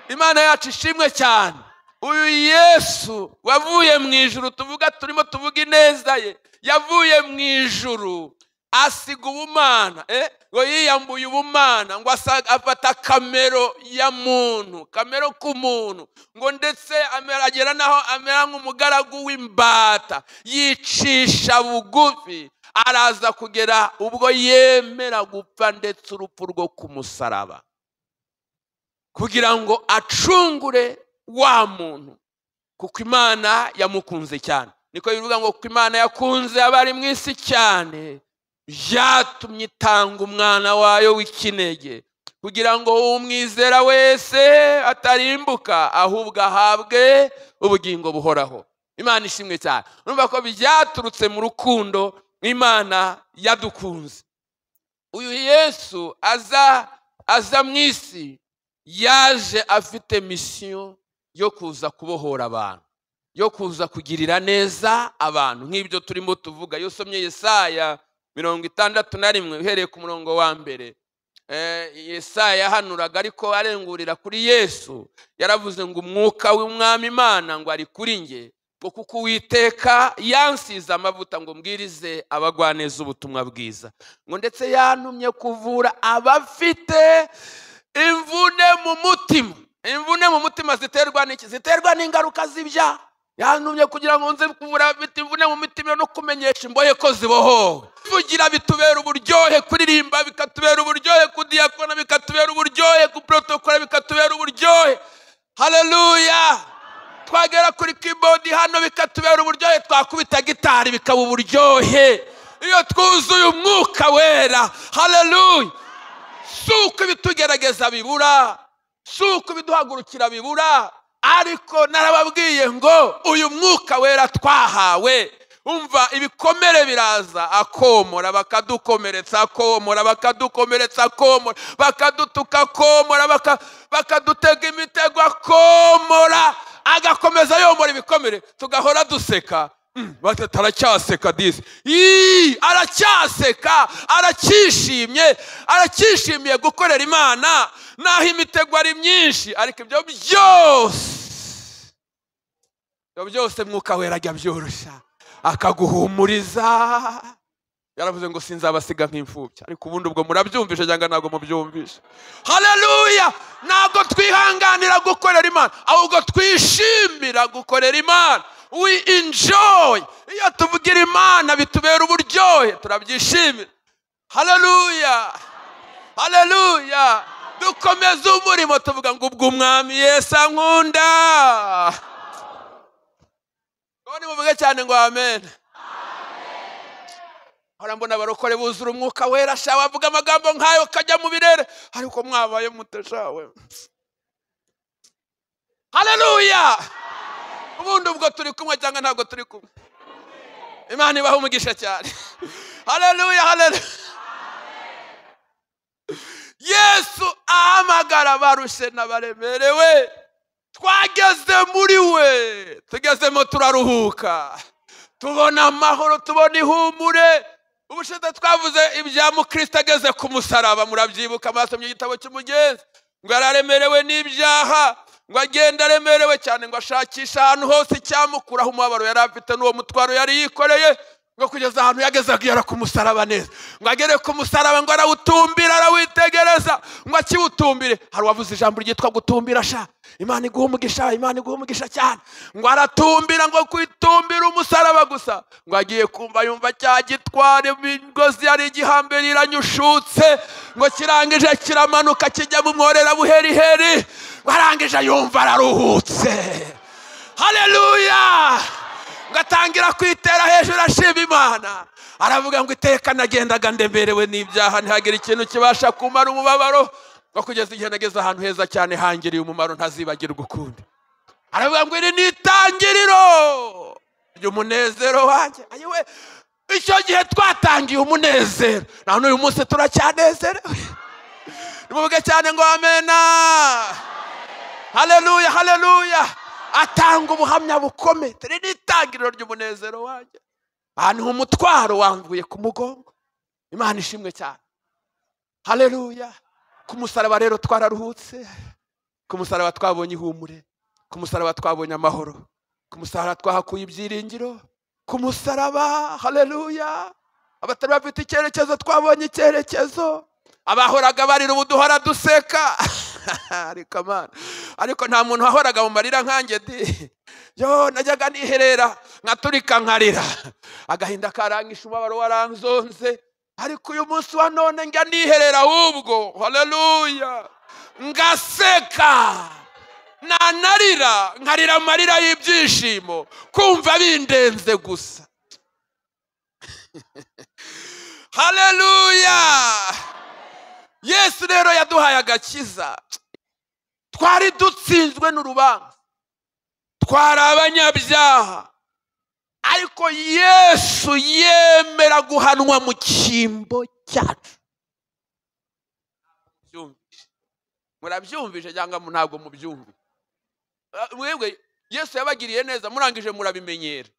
Imana yacu ishimwe cyane. Uyu Yesu wavuye mu ijuru, tuvuga turimo tuvuga ineza ye, yavuye mu ijuru asiga ubumana, ngo yiyambuye ubumana, ngo afata kamero ya muntu, kamero k'umuntu, ngo ndetse agera naho amera nk'umugaragu w'imbata, yicisha bugufi, araza kugera ubwo yemera gupfa ndetse urupfu rwo ku musaraba, kugira ngo acungure wa muntu, kuko Imana yamukunze cyane. Niko bivuga ngo kuko Imana yakunze abari mu isi cyane, byatumye itanga umwana wayo w'ikinege, kugira ngo umwizera wese atarimbuka, ahubwo ahabwe ubugingo buhoraho. Imana ishimwe cyane. Urumva ko byaturutse mu rukundo Imana yadukunze. Uyu Yesu aza mu isi, yaje afite mission yo kuza kubohora abantu, yo kuza kugirira neza abantu, nk'ibyo turimo tuvuga. Iyo usomye Yesaya 61 uhereye ku murongo wa mbere, Yesaya yahanuraga ariko arengurira kuri Yesu, yaravuze ngo umwuka w'Umwami Imana ngo ari kuri nge, ngo kuko Uwiteka yansize amavuta ngo mbwirize abagwaneza ubutumwa bwiza, ngo ndetse yantumye kuvura abafite imvune mu mutima. Imvune mu mutima ziterwa n'iki? Ziterwa n'ingaruka z'ibyaha. Yantumye kugira ngo nze kuvura abafite imvune mu mitima no kumenyesha imbohe ko zibohowe. Kuvugira bitubera uburyohe, kuririmba bikatubera uburyohe, kudiyakona bikatubera uburyohe, kuprotokora bikatubera uburyohe. Haleluya. Twagera kuri keyboard hano bikatubera uburyohe, twakubita gitari bikaba uburyohe iyo twuzuye umwuka wera. Haleluya. Si uko ibitugerageza bibura, si uko ibiduhagurukira bibura, ariko narababwiye ngo uyu mwuka wera twahawe, umva ibikomere biraza, akomora bakadukomeretsa, akomora bakadukomeretsa, akomora bakadutuka, akomora bakadutega imitego, akomora agakomeza yomora ibikomere, tugahora duseka. Aracyaseka disi, aracyaseka, aracyishimye, aracyishimiye gukorera Imana, naho imitego ari myinshi, ariko ibyo byose mwuka wera ajya byoroshya akaguhumuriza. Yaravuze ngo sinzabasiga nk'imfubyi. Ariko ubundi ubwo murabyumvishe cyangwa ntabwo mubyumvishe? Haleluya. Ntabwo twihanganira gukorera Imana, ahubwo twishimira gukorera Imana. We enjoy. Iyo tuvugira Imana bitubera uburyohe, turabyishimira. Haleluya, haleluya. Dukomeza umurimo tuvuga ngo ubwo Umwami Yesu ankunda. Ngo nimuvuge cyane ngo amen. Hora mbona abarokore buzura umwuka wera, sha bavuga amagambo nkayo kajya mu birere, ariko mwabaye muteshawe. Haleluya. Ubundi ubwo turi kumwe cyangwa ntabwo turi kumwe? Imana ibahe umugisha cyane. Haleluya, haleluya. Yesu ahamagara abarushe n'abaremerewe. Twageze muri we, tugezemo turaruhuka, tubona amahoro, tubona ihumure. Ubushize twavuze ibya mukristo ageze ku musaraba, murabyibuka, mwasomye igitabo cy'umugenzi, ngo yararemerewe n'ibyaha, ngo agenda aremerewe cyane, ngo ashakisha ahantu hose icyamukuraho umubabaro yari afite n'uwo mutwaro yari yikoreye, ngo kugeza ahantu yageze agera ku musaraba neza, ngo agere ku musaraba ngo arawutumbira, arawitegereza, ngo akiwutumbire. Hari uwavuze ijambo ryitwa gutumbira sha, Imana iguha umugisha, Imana iguha umugisha cyane. Ngo aratumbira, ngo kwitumbira umusaraba gusa, ngo agiye kumva yumva cya gitwara imigozi yari igihambere iranyushutse, ngo kirangije kiramanuka kijya mu mworera buheriheri, ngo arangije yumva araruhutse. Haleluya! Ngo atangira kwitera hejuru ashima Imana, aravuga ngo iteka nagendaga ndemerewe n'ibyaha, ntihagire ikintu kibasha kumara umubabaro, ngo kugeza igihe nageze ahantu heza cyane hangiriye umumaro ntazibagirwa ukundi. Aravuga ngo iri ni itangiriro ry'umunezero wanjye. Ayiwe, icyo gihe twatangiye umunezero, na n'uyu munsi turacyanezerewe. Nimuvuge cyane ngo amena. Haleluya, haleluya. Atanga ubuhamya bukomeye, iri ni itangiriro ry'umunezero wanjye. Ahantu umutwaro wamvuye ku mugongo. Imana ishimwe cyane. Haleluya. Ku musaraba rero twararuhutse, ku musaraba twabonye ihumure, ku musaraba twabonye amahoro, ku musaraba twahakuye ibyiringiro, ku musaraba. Haleluya. Abatari bafite icyerekezo twabonye icyerekezo, abahoraga barira ubu duhora duseka. Ariko Mana, ariko nta muntu wahoraga mu marira nkanjye di. Yo, najyaga niherera nkaturika nkarira, agahinda karangisha, umubabaro waranzonze. Ariko uyu munsi wa none njya niherera ahubwo, haleluya, ngaseka, nanarira nkarira amarira y'ibyishimo, kumva bindenze gusa. Haleluya. Yesu rero yaduhaye agakiza. Twari dutsinzwe n'urubanza, twari abanyabyaha, ariko Yesu yemera guhanwa mu cyimbo cyacu. Murabyumvise cyangwa ntabwo mubyumvise? Mwebwe Yesu yabagiriye neza, murangije murabimenyera,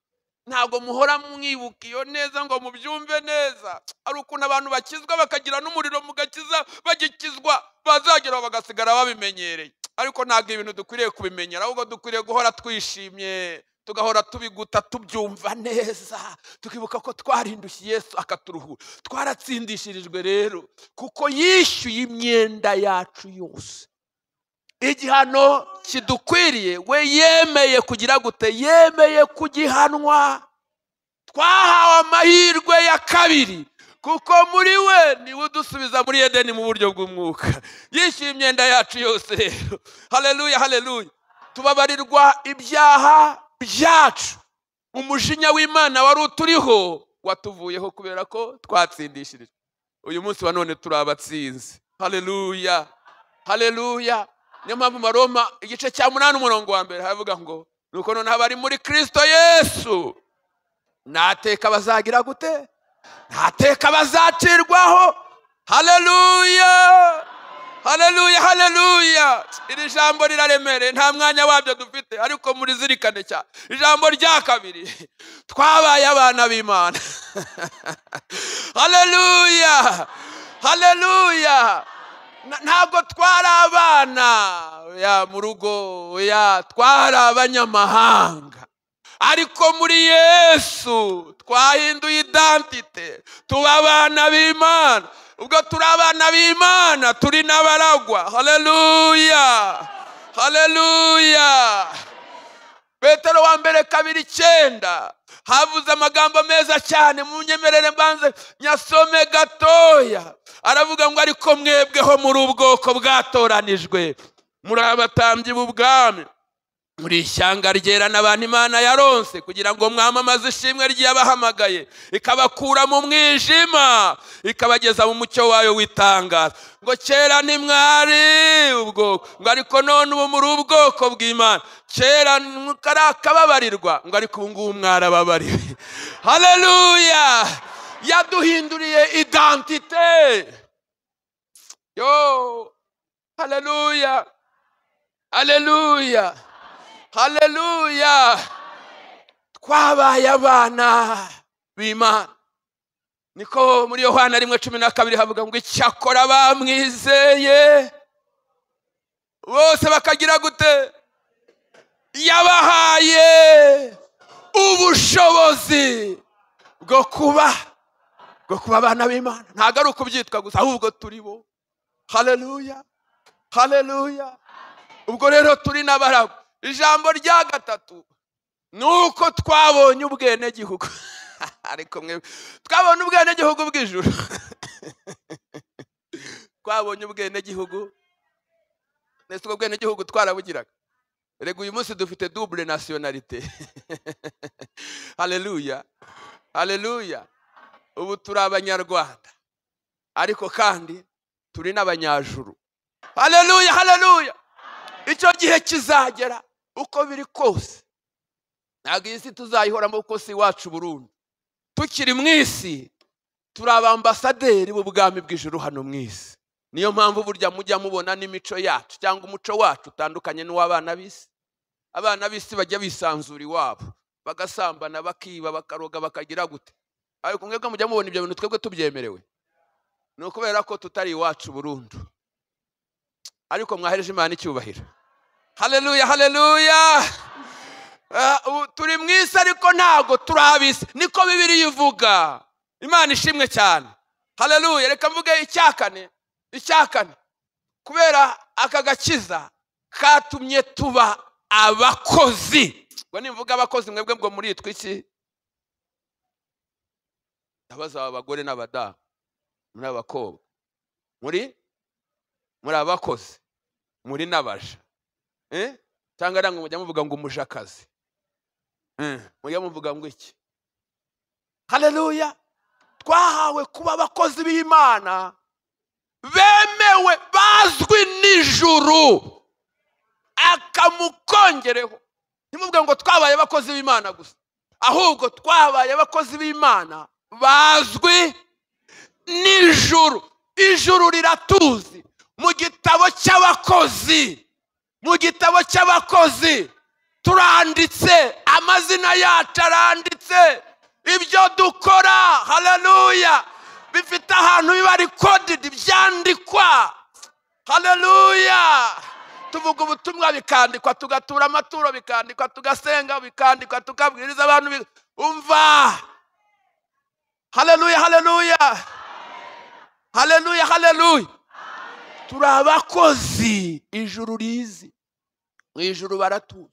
ntabwo muhora mwibuka iyo neza ngo mubyumve neza. Ari ukuntu abantu bakizwa bakagira n'umuriro mugakiza, bagikizwa bazagera bagasigara babimenyereye. Ariko ntabwo ibintu dukwiriye kubimenyera, ahubwo dukwiriye guhora twishimye, tugahora tubiguta, tubyumva neza, tukibuka ko twarindushye Yesu akaturuhura. Twaratsindishirijwe rero kuko yishyuye imyenda yacu yose. Igihano kidukwiriye we yemeye kugira gute? Yemeye kugihanwa. Twahawe amahirwe ya kabiri kuko muri we niwe udusubiza muri Edeni mu buryo bw'umwuka. Yishyuye imyenda yacu yose rero. Haleluya, haleluya. Tubabarirwa ibyaha byacu. Umujinya w'Imana wari uturiho watuvuyeho kubera ko twatsindishirijwe. Uyu munsi wa none turi abatsinzi. Haleluya, haleluya. Niyo mpamvu mu Baroma igice cya 8 umurongo wa 1 havuga ngo nuko noneho abari muri Kristo Yesu ntateka bazagira gute? Ntateka bazacirwaho. Haleluya, haleluya, haleluya. Iri jambo riraremereye, nta mwanya wabyo dufite, ariko murizirikane cyane. Ijambo rya kabiri, twabaye abana b'Imana. Haleluya, haleluya. Ntabwo twari abana ya mu rugo, ya twari abanyamahanga, ariko muri Yesu twahinduye identite, tuba abana b'Imana. Ubwo turi abana b'Imana turi n'abaragwa. Haleluya, haleluya. Petero wa mbere 2:9 havuze amagambo meza cyane, munyemerere mbanze nyasome gatoya. Aravuga ngo ariko mwebweho muri ubwoko bwatoranijwe, muri abatambyi b'ubwami, muri ishyanga ryera n'abantu Imana yaronse, kugira ngo mwamamaze ishimwe ry'abahamagaye, ikabakura mu mwijima ikabageza mu mucyo wayo w'itangaza. Ngo kera ntimwari ubwoko, ngo ariko none ubu muri ubwoko bw'Imana. Kera mukarakababarirwa, ngo ariko ubu ngubu mwarababariwe. Haleluya. Yaduhinduriye identite. Yo, haleluya, haleluya, haleluya. Twabaye abana b'Imana. Niko muri Yohana 1:12 havuga ngo icyakora bamwizeye bose bakagira gute? Yabahaye ubushobozi bwo kuba abana b'Imana. Ntabwo ari ukubyitwa gusa, ahubwo turi bo. Haleluya, haleluya. Ubwo rero turi n'abarabu. Ijambo rya gatatu nuko twabonye ubwenegihugu. Ariko mwe twabonye ubwenegihugu bw'ijuru. Twabonye ubwenegihugu. Nese ubwo bwenegihugu twarabugiraga. Rego uyu munsi dufite double nationalité. Haleluya, haleluya. Ubu turi abanyarwanda, ariko kandi turi n'abanyajuru. Haleluya, haleluya. Icyo gihe kizagera uko biri kose. Ntabwo iyi si tuzayihoramo kuko si iwacu burundu. Tukiri mu isi turi abambasaderi b'ubwami bw'ijuru hano mu isi. Niyo mpamvu burya mujya mubona n'imico yacu cyangwa umuco wacu utandukanye n'uw'abana b'isi. Abana b'isi bajya bisanzura iwabo, bagasambana, bakiba, bakaroga, bakagira gute. Ariko mwebwe mujya mubona ibyo bintu twebwe tubyemerewe. Ni ukubera ko tutari iwacu burundu. Ariko mwahereje Imana icyubahiro. Haleluya, haleluya. Turi mu isi ariko ntabwo turi ab'isi. Niko Bibiliya ivuga. Imana ishimwe cyane. Haleluya. Reka mvuge icyakane. Icyakane, kubera aka gakiza katumye tuba abakozi. Ngo nimvuga abakozi mwebwe ngo muritwa iki? Ndabaza abagore n'abadamu, muri abakobwa, muri abakozi, muri n'abaja. Cyangwa namwe mujya muvuga ngo umujakazi. Mujya muvuga ngo iki? Haleluya. Twahawe kuba abakozi b'Imana bemewe, bazwi n'ijuru. Akamukongereho. Ntimuvuge ngo twabaye abakozi b'Imana gusa, ahubwo twabaye abakozi b'Imana bazwi n'ijuru. Ijuru riratuzi. Mu gitabo cy'abakozi, mu gitabo cy'abakozi turanditse, amazina yacu aranditse, ibyo dukora, haleluya, bifite ahantu biba recorded, byandikwa. Haleluya. Tuvuga ubutumwa bikandikwa, tugatura amaturo bikandikwa, tugasenga bikandikwa, tukabwiriza abantu umva. Haleluya, haleluya, haleluya, haleluya. Turi abakozi ijuru rizi. Mu ijuru baratuzi.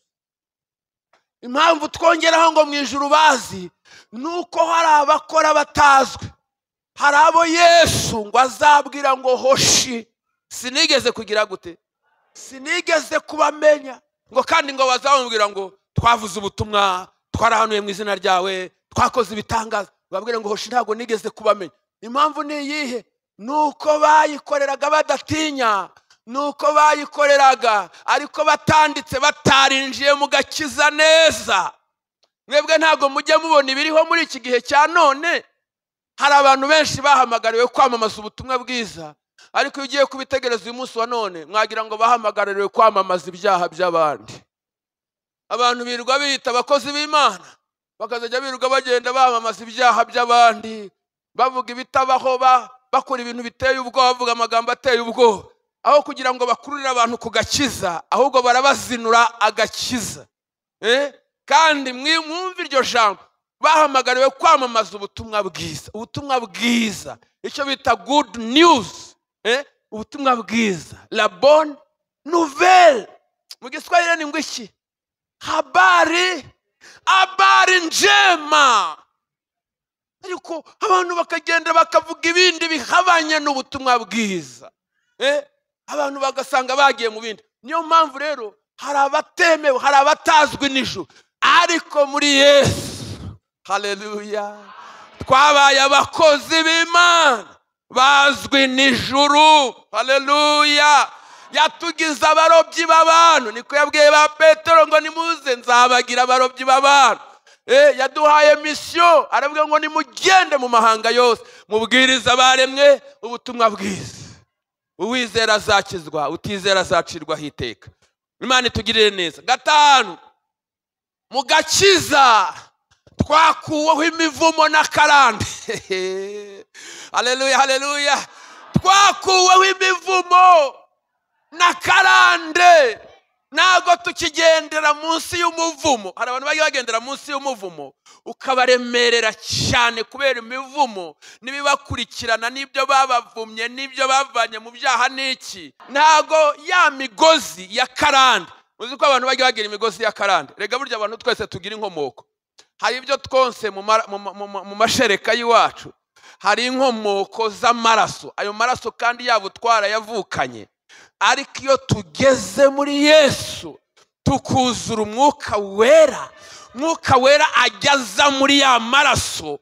Impamvu twongeraho ngo mu ijuru bazi nuko hari abakora batazwi. Hari abo Yesu ngo azabwira ngo hoshi, sinigeze kugira gute, sinigeze kubamenya. Ngo kandi ngo bazamubwira ngo twavuze ubutumwa, twarahanuye mu izina ryawe, twakoze ibitangaza. Babwira ngo hoshi, ntabwo nigeze kubamenya. Impamvu ni iyihe? Nuko bayikoreraga badatinya, nuko bayikoreraga ariko batanditse, batarinjiye mu gakiza neza. Mwebwe ntabwo mujya mubona ibiriho muri iki gihe cya none. Hari abantu benshi bahamagariwe kwamamaza ubutumwa bwiza, ariko iyo ugiye kubitegereza uyu munsi wa none mwagira ngo bahamagariwe kwamamaza ibyaha by'abandi. Abantu birirwa biyita abakozi b'Imana, bakazajya birirwa bagenda bamamaza ibyaha by'abandi, bavuga ibitabaho, bakora ibintu biteye ubwoba, bavuga amagambo ateye ubwoba. Aho kugira ngo bakururire abantu ku gakiza, ahubwo barabazinura agakiza. Kandi mwumve iryo jambo, bahamagariwe kwamamaza ubutumwa bwiza. Ubutumwa bwiza, icyo bita good news. Ubutumwa bwiza, la bonne nouvelle. Mu Giswahili ni ngo iki? Habari, habari njema. Ariko abantu bakagenda bakavuga ibindi bihabanye n'ubutumwa bwiza. Abantu bagasanga bagiye mu bindi. Niyo mpamvu rero hari abatemewe, hari abatazwi n'ijuru, ariko muri Yesu, haleluya, twabaye abakozi b'Imana bazwi n'ijuru. Haleluya. Yatugize abarobyi b'abantu. Niko yabwiye ba Petero ngo nimuze nzabagira abarobyi b'abantu. Yaduhaye mission, aravuga ngo nimugende mu mahanga yose mubwiriza abaremwe ubutumwa bwiza. Uwizera azakizwa, utizera azacirwaho iteka. Imana itugirire neza. 5, mu gakiza twakuweho imivumo n'akarande. Haleluya, haleluya. Twakuweho imivumo n'akarande. Ntabwo tukigendera munsi y'umuvumo. Hari abantu bajya bagendera munsi y'umuvumo ukabaremerera cyane kubera imivumo n'ibibakurikirana n'ibyo babavumye n'ibyo bavanye mu byaha n'iki. Ntabwo ya migozi ya karande. Uzi ko abantu bajya bagira imigozi ya karande. Rega burya abantu twese tugira inkomoko. Hari ibyo twonse mu mashereka y'iwacu. Hari inkomoko z'amaraso. Ayo maraso kandi yabo twarayavukanye. Ariko iyo tugeze muri Yesu tukuzura umwuka wera, umwuka wera ajyaza muri ya maraso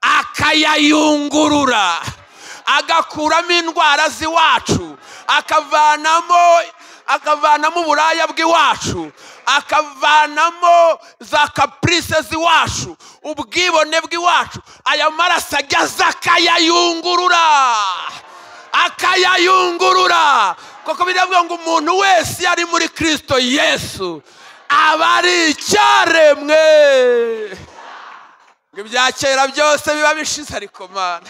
akayayungurura, agakuramo indwara z'iwacu, akavanamo uburaya bw'iwacu, akavanamo za caprice z'iwacu, ubwibone bw'iwacu. Aya maraso ajyaza akayayungurura, akayayungurura. Koko biravuga ngo umuntu wese yari muri Kristo Yesu aba ari icyaremwe, ngo ibya kera byose biba bishize. Ariko Mana,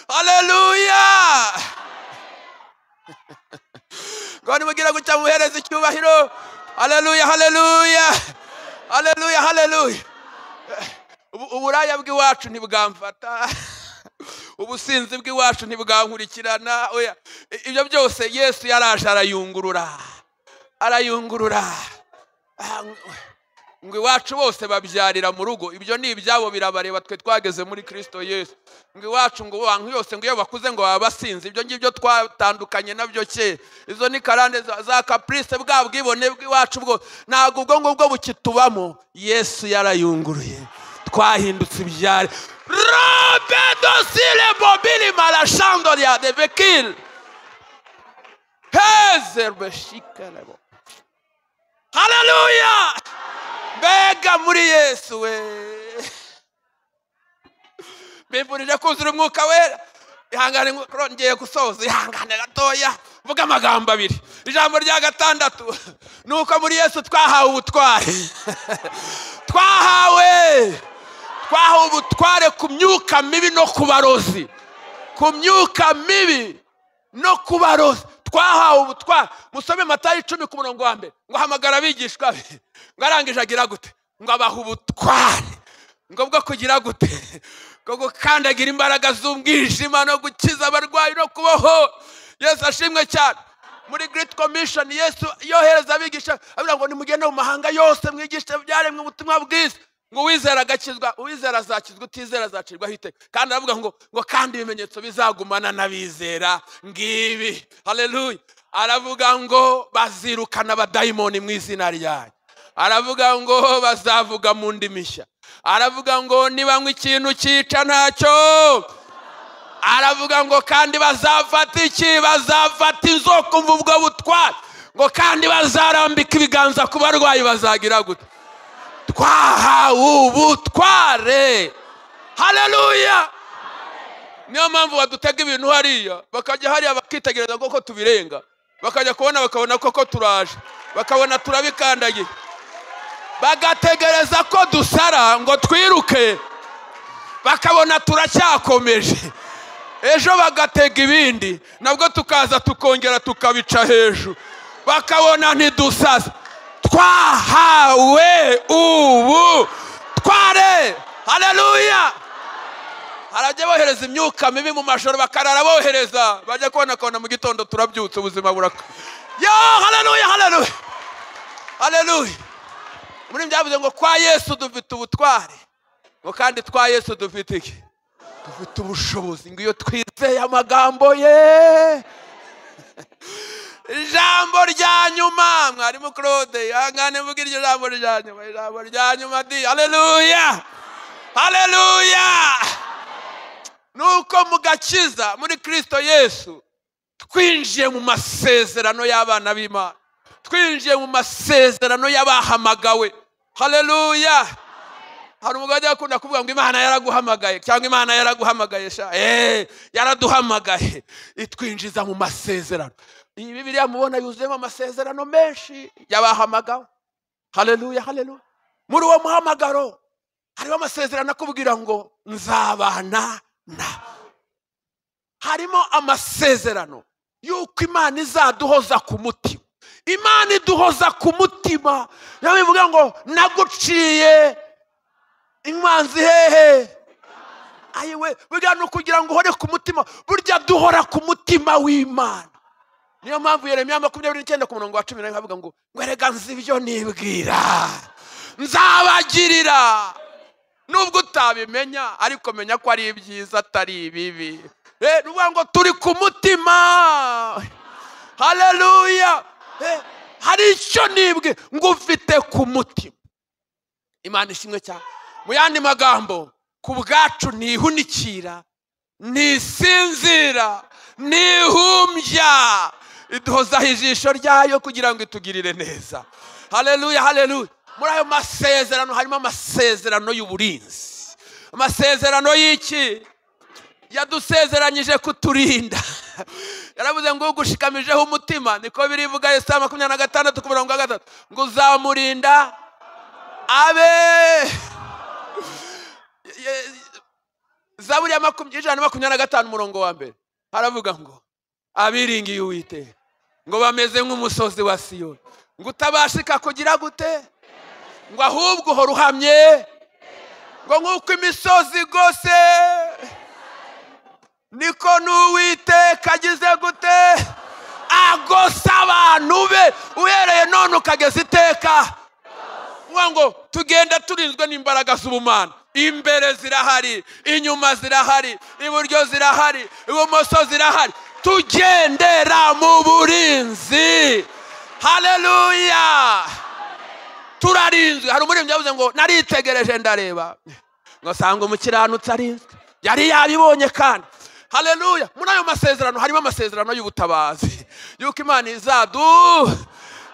haleluya. Ngo nimugira gutya muhereze icyubahiro. Haleluya, haleluya, haleluya, haleluya. Uburaya bw'iwacu ntibwamfata, ubusinzi bw'iwacu ntibwankurikirana. Oya, ibyo byose Yesu yaraje arayungurura, arayungurura. Ngo iwacu bose babyarira mu rugo, ibyo ni ibyabo birabareba, twe twageze muri Kristo Yesu. Ngo iwacu ngo abantu yose ngo iyo bakuze ngo baba basinze, ibyo ngibyo twatandukanye nabyo kera. Izo ni karande za caprice, bwa bwibone bw'iwacu bwo ntabwo ubwo ngubwo bukitubamo. Yesu yarayunguruye, twahindutse ibyare. Robedosile bobili malashandoria de vekil hezerbeshikalebo. Haleluya. Mbega muri Yesu we, mbifurije kuzura umwuka wera. Ihangane, ngiye gusoza, ihangane gatoya, vuga amagambo abiri. Ijambo rya 6 nuko muri Yesu twahawe ubutware. Twahawe ubutware ku myuka mibi no ku barozi. Ku myuka mibi no ku barozi twahawe ubutware. Musome Matayo 10 ku murongo wa 1, ngo hamagara abigishwa be, ngo arangije agira gute? Ngo abaha ubutware, ngo bwo kugira gute? Ngo gukandagira imbaraga z'umwijima no gukiza abarwayi no kuboho. Yesu ashimwe cyane. Muri Great Commission Yesu yohereza abigisha avuga ngo nimugende mu mahanga yose mwigishe byaremwe ubutumwa bwiza, ngo uwizera agakizwa, uwizera azakizwa, utizera azacirwaho iteka. Kandi aravuga ngo kandi ibimenyetso bizagumana n'abizera ngibi. Haleluya. Aravuga ngo bazirukana abadayimoni mu izina ryanyu. Aravuga ngo bazavuga mu ndimi nshya. Aravuga ngo nibanywa ikintu cyica ntacyo. Aravuga ngo kandi bazafata iki? Bazafata inzoka. Umva ubwo butware. Ngo kandi bazarambika ibiganza ku barwayi bazagira gute? Twahawe ubutware. Haleluya. Niyo mpamvu badutega ibintu hariya, bakajya hariya bakitegereza koko tubirenga, bakajya kubona bakabona koko turaje, bakabona turabikandagiye, bagategereza ko dusara ngo twiruke, bakabona turacyakomeje. Ejo bagatega ibindi, nabwo tukaza tukongera tukabica hejuru, bakabona ntidusaza. Twahawe ubutware. Haleluya. Harajya bohereza imyuka mibi mu majoro, bakarara bohereza, bajya kubona kona mu gitondo turabyutse, ubuzima buraka. Yo, haleluya, haleluya, haleluya. Muri byavuze ngo kwa Yesu dufite ubutware, ngo kandi twa Yesu dufite iki? Dufite ubushobozi. Ngo iyo twizeye amagambo ye. Ijambo rya nyuma, mwarimu Claude, ihangane mvuge iryo jambo rya nyuma, ijambo rya nyuma di. Haleluya, haleluya. Nuko mu gakiza muri Kristo Yesu twinjiye mu masezerano y'abana b'Imana, twinjiye mu masezerano y'abahamagawe. Haleluya. Hari umugabo ajya akunda kuvuga ngo Imana yaraguhamagaye cyangwa Imana yaraguhamagaye sha. Yaraduhamagaye itwinjiza mu masezerano. Iyi Bibiliya mubona yuzuyemo amasezerano menshi yabahamagawe. Haleluya, haleluya. Muri uwo muhamagaro harimo amasezerano akubwira ngo nzabana na. Harimo amasezerano yuko Imana izaduhoza ku mutima. Imana iduhoza ku mutima. Yabivuga ngo naguciye imanzi hehe. Ayiwe, burya no kugira ngo uhore ku mutima, burya duhora ku mutima w'Imana. Niyo mpamvu Yeremiya 29 ku murongo wa 11 avuga ngo erega nzi ibyo nibwira nzabagirira, nubwo utabimenya ariko menya ko ari ibyiza atari ibibi. Nuvuga ngo turi ku mutima. Haleluya. Hari icyo nibwe ngo ufite ku mutima. Imana ishimwe cyane. Mu yandi magambo, ku bwacu ntihunikira, ntisinzira, ntihumbya, iduhozaho ijisho ryayo kugira ngo itugirire neza. Haleluya, haleluya. Muri ayo masezerano harimo amasezerano y'uburinzi. Amasezerano y'iki? Yadusezeranyije kuturinda. Yaravuze ngo ugushikamijeho umutima, niko birivuga Yesaya 26 ku murongo wa 3, ngo uzamurinda abe. Zaburi ya 125 umurongo wa 1 haravuga ngo abiringiye Uwiteka ngo bameze nk'umusozi wa Siyoni, ngo utabashika kugira gute, ngo ahubwo uhora uhamye, ngo nk'uko imisozi igose niko n'Uwiteka agize gute, agose abantu be uhereye none ukageza iteka. Ngo tugenda turinzwe n'imbaraga z'ubumana. Imbere zirahari, inyuma zirahari, iburyo zirahari, ibumoso zirahari. Tugendera mu burinzi. Haleluya. Turarinzwe. Hari umuririmbyi yavuze ngo naritegereje ndareba ngo sanga umukiranutsi arinzwe. Yari yabibonye kandi. Haleluya. Muri ayo masezerano harimo amasezerano y'ubutabazi, yuko Imana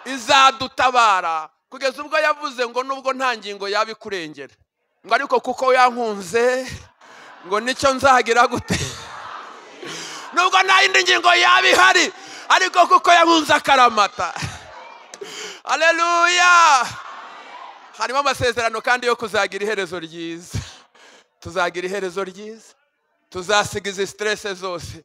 izadutabara kugeza ubwo yavuze ngo nubwo nta ngingo yabikurengera, ngo ariko kuko yankunze ngo nicyo nzagira gute. Nubwo nta yindi ngingo yabihari, ariko kuko yankunze akaramata. Haleluya. Harimo amasezerano kandi yo kuzagira iherezo ryiza. Tuzagira iherezo ryiza, tuzasiga izi stress zose.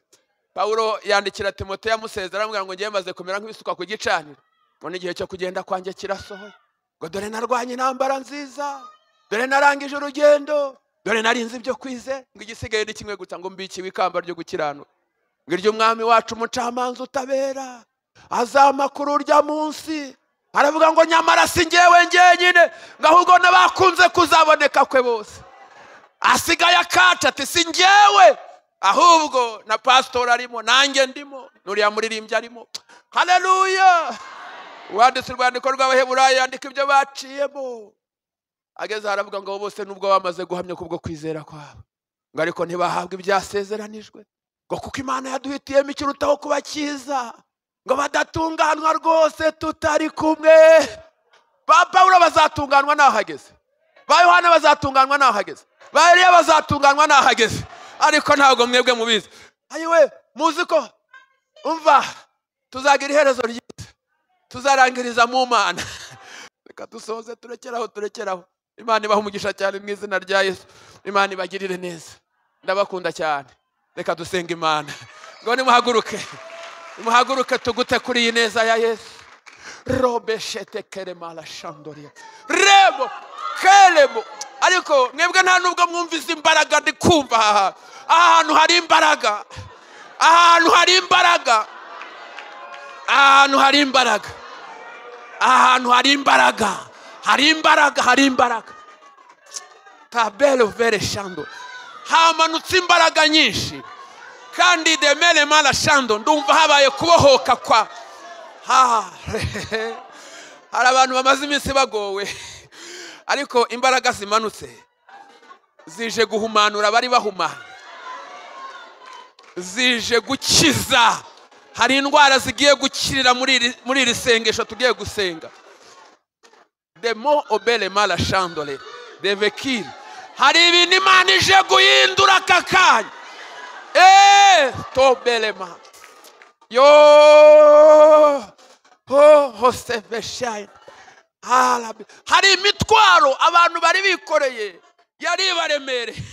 Paulo yandikira Timoteyo amusezera amubwira ngo ngiye maze kumera nk'ibisuka ku gicaniro, ngo n'igihe cyo kugenda kwanjye kirasohoye, ngo dore narwanye intambara nziza, dore narangije urugendo, dore narinze ibyo kwizera, ngo igisigaye ni kimwe gusa, ngo mbikiwe ikamba ryo gukiranuka, ngo iryo Umwami wacu umucamanza utabera azampa kuri urya munsi. Aravuga ngo nyamara si njyewe njyenyine, ngo ahubwo n'abakunze kuzaboneka kwe bose. Asigaye akaca ati si njyewe, ahubwo na pastor arimo, nanjye ndimo, nuriya muririmbyi arimo. Haleluya. Uwanditse urwandiko rw'Abaheburayo yandika ibyo baciyemo, ageze aravuga ngo bose nubwo bamaze guhamya kubwo kwizera kwabo, ngo ariko ntibahabwa ibyasezeranijwe, ngo kuko Imana yaduhitiyemo ikirutaho kuba cyiza, ngo badatunganwa rwose tutari kumwe. Ba Pawulo bazatunganwa nahageze, ba Yohana bazatunganwa nahageze, ba Eliya bazatunganwa nahageze, ariko ntabwo mwebwe mubizi. Ayiwe, muzi ko umva tuzagira iherezo ryiza, tuzarangiriza mu Mana. Reka dusoze, turekeraho, turekeraho. Imana ibahe umugisha cyane mu izina rya Yesu. Imana ibagirire neza. Ndabakunda cyane. Reka dusenga Imana. Ngo nimuhaguruke, nimuhaguruke tugute kuri iyi neza ya Yesu. Robe shete keremala shandoria rebo kerebo. Ariko mwebwe nta nubwo mwumvise imbaraga ndi kumva aha ahantu hari imbaraga, ahantu hari imbaraga, ahantu hari imbaraga, ahantu hari imbaraga, hari imbaraga, hari imbaraga. Tabelo vere shando, hamanutse imbaraga nyinshi kandi demele mala shando. Ndumva habaye kubohoka kwa hari abantu bamaze iminsi bagowe, ariko imbaraga zimanutse zije guhumanura bari bahumana, zije gukiza. Hari indwara zigiye gukirira muri iri sengesho tugiye gusenga. Demo obele mala shandole. Devekiri. Hari ibintu Imana ije guhindura aka kanya. Tobelema yo ho hoseveshayina. Hari imitwaro abantu bari bikoreye yari ibaremereye.